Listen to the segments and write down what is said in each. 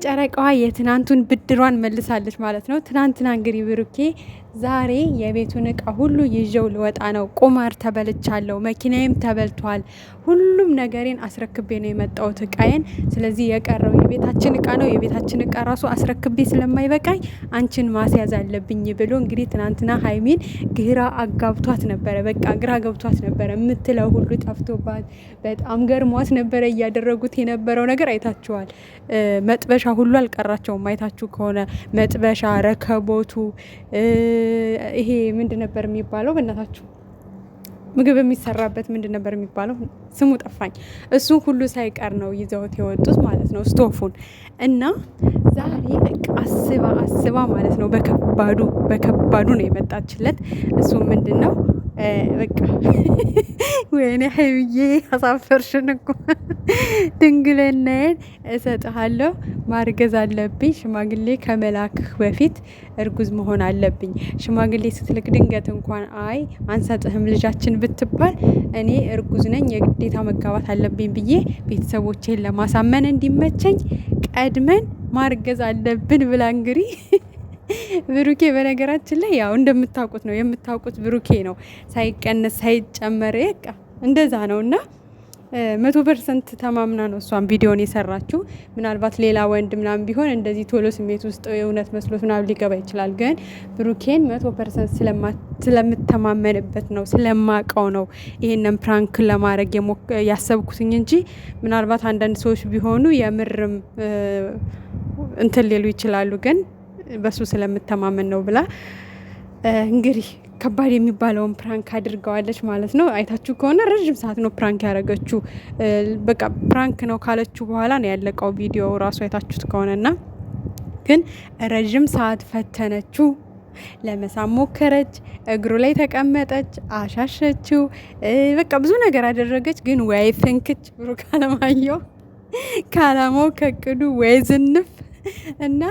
ጨረቃዋ የትናንቱን ብድሯን መልሳለች ማለት ነው። ትናንትና እንግዲህ ብሩኬ ዛሬ የቤቱን እቃ ሁሉ ይዤው ልወጣ ነው፣ ቁማር ተበልቻለሁ፣ መኪናዬም ተበልቷል፣ ሁሉም ነገሬን አስረክቤ ነው የመጣሁት እቃዬን። ስለዚህ የቀረው የቤታችን እቃ ነው። የቤታችን እቃ ራሱ አስረክቤ ስለማይበቃኝ አንቺን ማስያዝ አለብኝ ብሎ እንግዲህ ትናንትና ሀይሚን ግራ አጋብቷት ነበረ። በቃ ግራ ገብቷት ነበረ። የምትለው ሁሉ ጠፍቶባት በጣም ገርሟት ነበረ። እያደረጉት የነበረው ነገር አይታችኋል። መጥበሻ ሁሉ አልቀራቸውም። አይታችሁ ከሆነ መጥበሻ፣ ረከቦቱ ይሄ ምንድን ነበር የሚባለው? በእናታችሁ ምግብ የሚሰራበት ምንድን ነበር የሚባለው? ስሙ ጠፋኝ። እሱን ሁሉ ሳይቀር ነው ይዘውት የወጡት ማለት ነው ስቶፉን። እና ዛሬ በቃ አስባ አስባ ማለት ነው በከባዱ በከባዱ ነው የመጣችለት። እሱ ምንድን ነው በቃ ወይኔ ሀይሚዬ አሳፈርሽን እኮ ድንግልናዬን እሰጥሃለሁ፣ ማርገዝ አለብኝ። ሽማግሌ ከመላክህ በፊት እርጉዝ መሆን አለብኝ። ሽማግሌ ስትልክ ድንገት እንኳን አይ አንሰጥህም ልጃችን ብትባል እኔ እርጉዝ ነኝ የግዴታ መጋባት አለብኝ ብዬ ቤተሰቦቼን ለማሳመን እንዲመቸኝ ቀድመን ማርገዝ አለብን ብላ እንግዲህ ብሩኬ በነገራችን ላይ ያው እንደምታውቁት ነው የምታውቁት ብሩኬ ነው። ሳይቀነስ ሳይጨመር በቃ እንደዛ ነው እና 100% ተማምና ነው እሷን ቪዲዮን የሰራችው። ምናልባት ሌላ ወንድ ምናምን ቢሆን እንደዚህ ቶሎ ስሜት ውስጥ የእውነት መስሎት ምናምን ሊገባ ይችላል። ግን ብሩኬን 100% ስለምተማመንበት ነው ስለማቀው ነው ይሄንን prank ለማድረግ ያሰብኩትኝ እንጂ ምናልባት አንዳንድ ሰዎች ቢሆኑ የምርም እንትን ሊሉ ይችላሉ ግን በሱ ስለምተማመን ነው ብላ እንግዲህ ከባድ የሚባለውን prank አድርገዋለች ማለት ነው። አይታችሁ ከሆነ ረዥም ሰዓት ነው prank ያደረገችው። በቃ prank ነው ካለችው በኋላ ነው ያለቀው ቪዲዮ ራሱ አይታችሁት ከሆነና ግን ረዥም ሰዓት ፈተነችው። ለመሳም ሞከረች፣ እግሩ ላይ ተቀመጠች፣ አሻሸችው፣ በቃ ብዙ ነገር አደረገች። ግን ወይ ፍንክች ብሩክ አለማየሁ ከአላማው ከእቅዱ ወይ ዝንፍ እና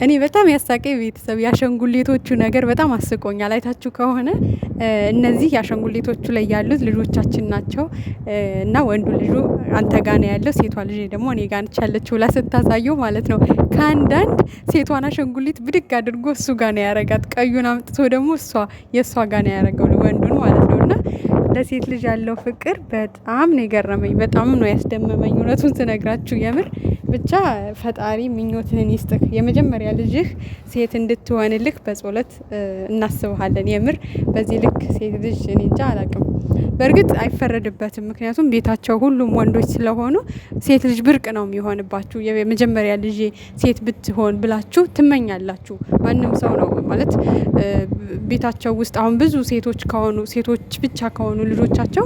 እኔ በጣም ያሳቀኝ ቤተሰብ የአሻንጉሊቶቹ ነገር በጣም አስቆኛል። አይታችሁ ከሆነ እነዚህ የአሻንጉሊቶቹ ላይ ያሉት ልጆቻችን ናቸው እና ወንዱ ልጁ አንተ ጋ ነው ያለው፣ ሴቷ ልጅ ደግሞ እኔ ጋ ነች ያለችው ብላ ስታሳየው ማለት ነው። ከአንዳንድ ሴቷን አሻንጉሊት ብድግ አድርጎ እሱ ጋ ነው ያረጋት፣ ቀዩን አምጥቶ ደግሞ እሷ የእሷ ጋ ነው ያረገው ወንዱን ማለት ነው። እና ለሴት ልጅ ያለው ፍቅር በጣም ነው የገረመኝ፣ በጣም ነው ያስደመመኝ እውነቱን ስነግራችሁ የምር ብቻ ፈጣሪ ምኞትህን ይስጥህ። የመጀመሪያ ልጅህ ሴት እንድትሆንልህ በጸሎት እናስብሃለን። የምር በዚህ ልክ ሴት ልጅ እኔ እንጃ አላቅም። በእርግጥ አይፈረድበትም፣ ምክንያቱም ቤታቸው ሁሉም ወንዶች ስለሆኑ ሴት ልጅ ብርቅ ነው የሚሆንባችሁ። የመጀመሪያ ልጅ ሴት ብትሆን ብላችሁ ትመኛላችሁ። ማንም ሰው ነው ማለት ቤታቸው ውስጥ አሁን ብዙ ሴቶች ከሆኑ ሴቶች ብቻ ከሆኑ ልጆቻቸው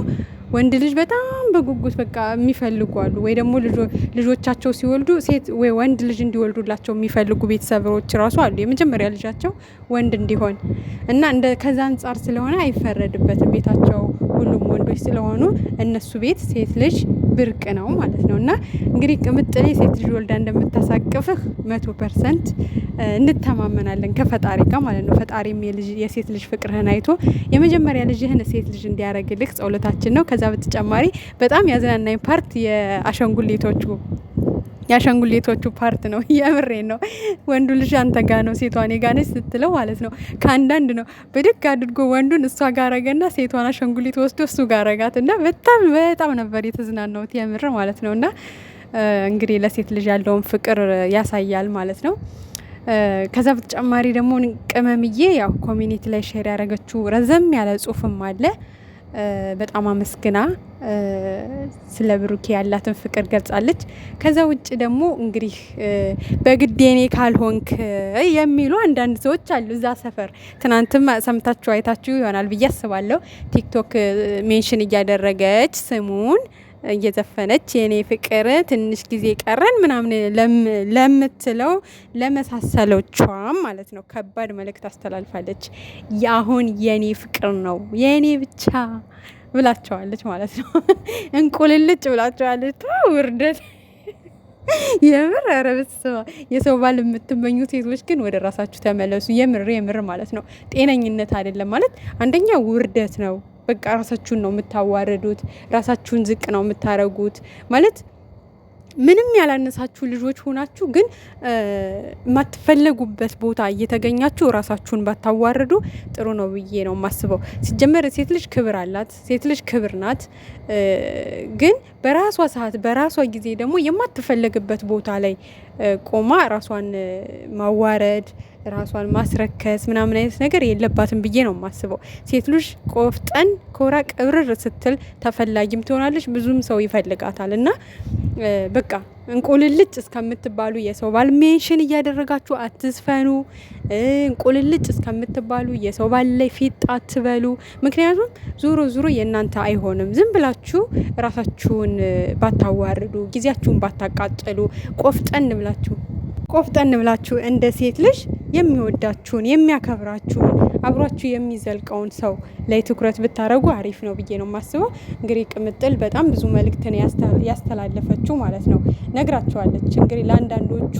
ወንድ ልጅ በጣም በጉጉት በቃ የሚፈልጉ አሉ። ወይ ደግሞ ልጆቻቸው ሲወልዱ ሴት ወይ ወንድ ልጅ እንዲወልዱላቸው የሚፈልጉ ቤተሰቦች ራሱ አሉ። የመጀመሪያ ልጃቸው ወንድ እንዲሆን እና እንደ ከዛ አንጻር ስለሆነ አይፈረድበትም። ቤታቸው ሁሉም ወንዶች ስለሆኑ እነሱ ቤት ሴት ልጅ ብርቅ ነው ማለት ነው። እና እንግዲህ ቅምጥሌ ሴት ልጅ ወልዳ እንደምታሳቅፍህ 100% እንተማመናለን ከፈጣሪ ጋር ማለት ነው። ፈጣሪም የሴት ልጅ ፍቅርህን አይቶ የመጀመሪያ ልጅህን ሴት ልጅ እንዲያደርግልህ ጸሎታችን ነው። ከዛ በተጨማሪ በጣም ያዝናናኝ part የአሻንጉሊቶቹ part ነው። የምሬን ነው። ወንዱ ልጅ አንተ ጋ ነው ሴቷ እኔ ጋ ነች ስትለው ማለት ነው። ከአንዳንድ ነው ብድግ አድርጎ ወንዱን እሷ ጋ አረገና ሴቷን አሻንጉሊት ወስዶ እሱ ጋ አረጋት እና በጣም በጣም ነበር የተዝናናሁት የምር ማለት ነው። እና እንግዲህ ለሴት ልጅ ያለውን ፍቅር ያሳያል ማለት ነው። ከዛ በተጨማሪ ደግሞ ቅመምዬ ያው community ላይ share ያደረገችው ረዘም ያለ ጽሁፍም አለ። በጣም አመስግና ስለ ብሩኬ ያላትን ፍቅር ገልጻለች። ከዛ ውጭ ደግሞ እንግዲህ በግዴ እኔ ካልሆንክ የሚሉ አንዳንድ ሰዎች አሉ እዛ ሰፈር። ትናንትም ሰምታችሁ አይታችሁ ይሆናል ብዬ አስባለሁ። ቲክቶክ mention እያደረገች ስሙን እየዘፈነች የኔ ፍቅር ትንሽ ጊዜ ቀረን ምናምን ለምትለው ለመሳሰሎቿም ማለት ነው ከባድ መልእክት አስተላልፋለች። የአሁን የኔ ፍቅር ነው የኔ ብቻ ብላቸዋለች ማለት ነው። እንቁልልጭ ብላቸዋለች። ውርደት የምር ኧረ በስመ አብ። የሰው ባል የምትመኙ ሴቶች ግን ወደ ራሳችሁ ተመለሱ። የምር የምር ማለት ነው። ጤነኝነት አይደለም ማለት አንደኛ ውርደት ነው። በቃ ራሳችሁን ነው የምታዋርዱት፣ ራሳችሁን ዝቅ ነው የምታረጉት ማለት ምንም ያላነሳችሁ ልጆች ሆናችሁ ግን የማትፈለጉበት ቦታ እየተገኛችሁ ራሳችሁን ባታዋርዱ ጥሩ ነው ብዬ ነው የማስበው። ሲጀመር ሴት ልጅ ክብር አላት፣ ሴት ልጅ ክብር ናት። ግን በራሷ ሰዓት በራሷ ጊዜ ደግሞ የማትፈለግበት ቦታ ላይ ቆማ ራሷን ማዋረድ ራሷን ማስረከስ ምናምን አይነት ነገር የለባትም ብዬ ነው የማስበው። ሴት ልጅ ቆፍጠን ኮራ ቅብርር ስትል ተፈላጊም ትሆናለች፣ ብዙም ሰው ይፈልጋታል። እና በቃ እንቁልልጭ እስከምትባሉ የሰው ባል mention እያደረጋችሁ አትዝፈኑ። እንቁልልጭ እስከምትባሉ የሰው ባል ላይ ፊት አትበሉ። ምክንያቱም ዞሮ ዞሮ የእናንተ አይሆንም። ዝም ብላችሁ ራሳችሁን ባታዋርዱ፣ ጊዜያችሁን ባታቃጥሉ፣ ቆፍጠን ብላችሁ ቆፍጠን ብላችሁ እንደ ሴት ልጅ የሚወዳችሁን የሚያከብራችሁን አብሯችሁ የሚዘልቀውን ሰው ላይ ትኩረት ብታደረጉ አሪፍ ነው ብዬ ነው የማስበው። እንግዲህ ቅምጥል በጣም ብዙ መልእክትን ያስተላለፈችው ማለት ነው ነግራቸዋለች። እንግዲህ ለአንዳንዶቹ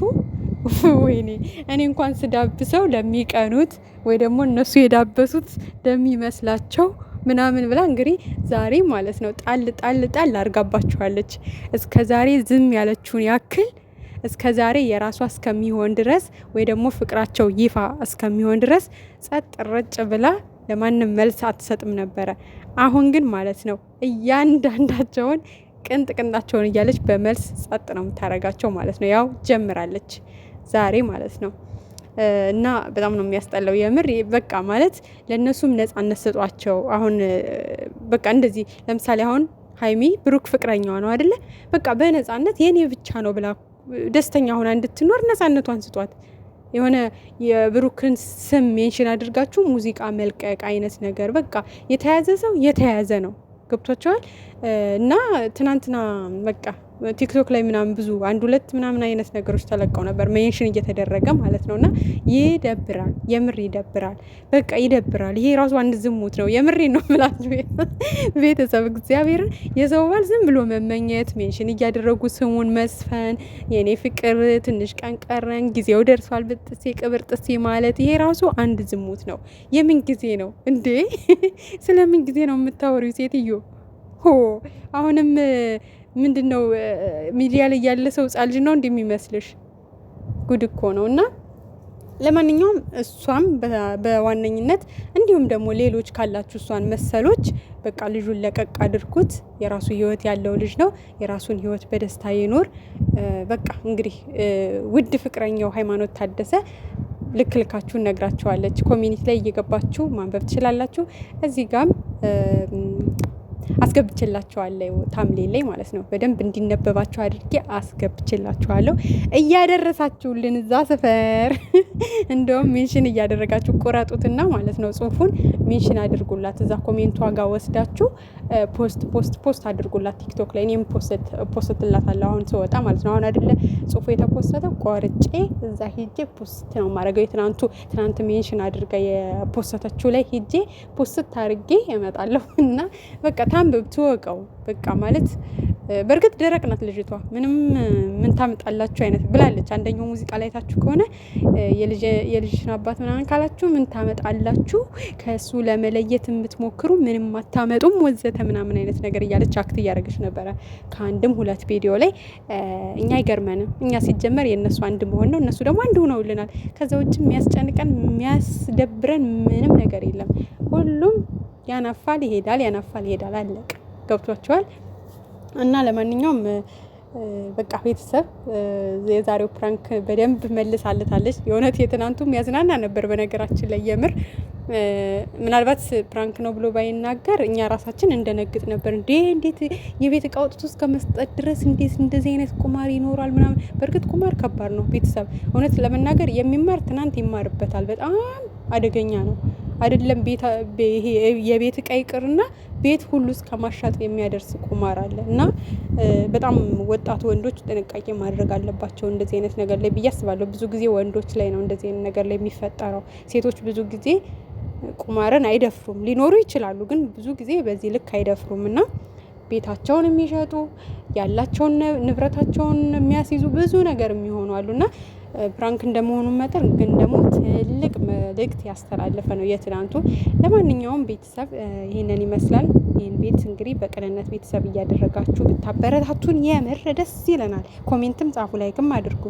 ወይኔ እኔ እንኳን ስዳብሰው ለሚቀኑት ወይ ደግሞ እነሱ የዳበሱት ለሚመስላቸው ምናምን ብላ እንግዲህ ዛሬ ማለት ነው ጣል ጣል ጣል አድርጋባችኋለች። እስከ ዛሬ ዝም ያለችውን ያክል እስከ ዛሬ የራሷ እስከሚሆን ድረስ ወይ ደግሞ ፍቅራቸው ይፋ እስከሚሆን ድረስ ጸጥ ረጭ ብላ ለማንም መልስ አትሰጥም ነበረ። አሁን ግን ማለት ነው እያንዳንዳቸውን ቅንጥ ቅንጣቸውን እያለች በመልስ ጸጥ ነው የምታደርጋቸው ማለት ነው። ያው ጀምራለች ዛሬ ማለት ነው። እና በጣም ነው የሚያስጠላው የምር በቃ ማለት ለእነሱም ነጻነት ስጧቸው። አሁን በቃ እንደዚህ ለምሳሌ አሁን ሀይሚ ብሩክ ፍቅረኛዋ ነው አይደለ? በቃ በነጻነት የኔ ብቻ ነው ብላ ደስተኛ ሆና እንድትኖር ነጻነቷን ስጧት። የሆነ የብሩክን ስም mention አድርጋችሁ ሙዚቃ መልቀቅ አይነት ነገር በቃ የተያዘ ሰው የተያዘ ነው። ገብቷቸዋል። እና ትናንትና በቃ ቲክቶክ ላይ ምናምን ብዙ አንድ ሁለት ምናምን አይነት ነገሮች ተለቀው ነበር mention እየተደረገ ማለት ነው። እና ይደብራል፣ የምር ይደብራል። በቃ ይደብራል። ይሄ ራሱ አንድ ዝሙት ነው። የምሬ ነው ምላችሁ ቤተሰብ፣ እግዚአብሔርን የሰው ባል ዝም ብሎ መመኘት፣ mention እያደረጉ ስሙን መዝፈን፣ የእኔ ፍቅር ትንሽ ቀን ቀረን፣ ጊዜው ደርሷል፣ ብጥሴ ቅብር ጥሴ ማለት ይሄ ራሱ አንድ ዝሙት ነው። የምን ጊዜ ነው እንዴ? ስለምን ጊዜ ነው የምታወሪው ሴትዮ? ሆ አሁንም ምንድን ነው ሚዲያ ላይ ያለ ሰው ሕፃን ልጅ ነው እንደሚመስልሽ? ጉድ እኮ ነው። እና ለማንኛውም እሷም በዋነኝነት እንዲሁም ደግሞ ሌሎች ካላችሁ እሷን መሰሎች በቃ ልጁን ለቀቅ አድርጉት። የራሱ ህይወት ያለው ልጅ ነው። የራሱን ህይወት በደስታ ይኖር። በቃ እንግዲህ ውድ ፍቅረኛው ሃይማኖት ታደሰ ልክ ልካችሁን ነግራችኋለች። community ላይ እየገባችሁ ማንበብ ትችላላችሁ። እዚህ ጋም አስገብቼላችኋለሁ thumbnail ላይ ማለት ነው። በደንብ እንዲነበባችሁ አድርጌ አስገብቼላችኋለሁ። እያደረሳችሁልን እዛ ሰፈር እንደውም mention እያደረጋችሁ ቁረጡትና ማለት ነው ጽሁፉን mention አድርጉላት። እዛ comment ቷ ጋር ወስዳችሁ post post post አድርጉላት ቲክቶክ ላይ። እኔም post ላታለሁ አሁን ስወጣ ማለት ነው። አሁን አይደለ ጽሁፉ የተፖሰተው ቆርጬ እዛ ሂጄ post ነው ማድረገው። የትናንቱ ትናንት mention አድርጋ የፖስተችው ላይ ሂጄ post አድርጌ እመጣለሁ እና በቃ ታንብብ ትወቀው። በቃ ማለት በእርግጥ ደረቅ ናት ልጅቷ። ምንም ምን ታመጣላችሁ አይነት ብላለች። አንደኛው ሙዚቃ ላይ ታችሁ ከሆነ የልጅሽን አባት ምናምን ካላችሁ ምን ታመጣላችሁ፣ ከእሱ ለመለየት የምትሞክሩ ምንም አታመጡም ወዘተ ምናምን አይነት ነገር እያለች act እያደረገች ነበረ ከአንድም ሁለት ቪዲዮ ላይ። እኛ አይገርመንም። እኛ ሲጀመር የእነሱ አንድ መሆን ነው፣ እነሱ ደግሞ አንድ ሆነውልናል። ከዛ ውጭ የሚያስጨንቀን የሚያስደብረን ምንም ነገር የለም። ሁሉም ያናፋል ይሄዳል፣ ያናፋል ይሄዳል። አለቀ። ገብቷቸዋል። እና ለማንኛውም በቃ ቤተሰብ የዛሬው prank በደንብ መልሳለታለች። የእውነት የትናንቱም ያዝናና ነበር። በነገራችን ላይ የምር ምናልባት prank ነው ብሎ ባይናገር እኛ ራሳችን እንደነግጥ ነበር። እንዴ እንዴት የቤት እቃ አውጥቶ እስከ መስጠት ድረስ እንዴት እንደዚህ አይነት ቁማር ይኖራል ምናምን። በእርግጥ ቁማር ከባድ ነው ቤተሰብ፣ እውነት ለመናገር የሚማር ትናንት ይማርበታል። በጣም አደገኛ ነው። አይደለም ይሄ የቤት እቃ ይቅርና ቤት ሁሉ እስከ ማሻጥ የሚያደርስ ቁማር አለ እና በጣም ወጣት ወንዶች ጥንቃቄ ማድረግ አለባቸው እንደዚህ አይነት ነገር ላይ ብዬ አስባለሁ። ብዙ ጊዜ ወንዶች ላይ ነው እንደዚህ አይነት ነገር ላይ የሚፈጠረው። ሴቶች ብዙ ጊዜ ቁማርን አይደፍሩም። ሊኖሩ ይችላሉ፣ ግን ብዙ ጊዜ በዚህ ልክ አይደፍሩም እና ቤታቸውን የሚሸጡ ያላቸውን ንብረታቸውን የሚያስይዙ ብዙ ነገር የሚሆኑ አሉና Prank እንደመሆኑ መጠን ግን ደግሞ ትልቅ መልእክት ያስተላለፈ ነው የትናንቱ። ለማንኛውም ቤተሰብ ይህንን ይመስላል። ይህን ቤት እንግዲህ በቅንነት ቤተሰብ እያደረጋችሁ ብታበረታቱን የምር ደስ ይለናል። Comment ም ጻፉ፣ like ም አድርጉ።